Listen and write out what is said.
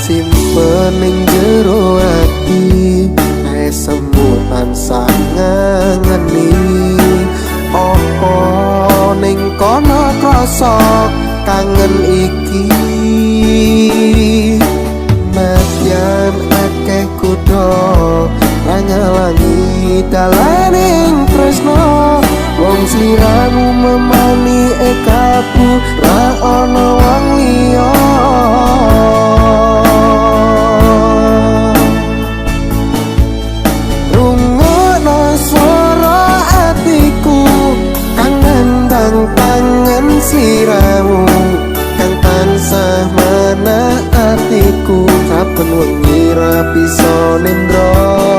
Simpen ning jero ati, esemu tansah ngangeni. Apa ning kono krasa kangen iki? Nadyan akeh kutha, ra ngalangi dalaning tresno. Wong sliramu memani kalbu, ra ana wong liya. Rungokno swara atiku kang nandang kangen sliramu, kang tansah manah atiku. Saben wengi ra bisa nendra.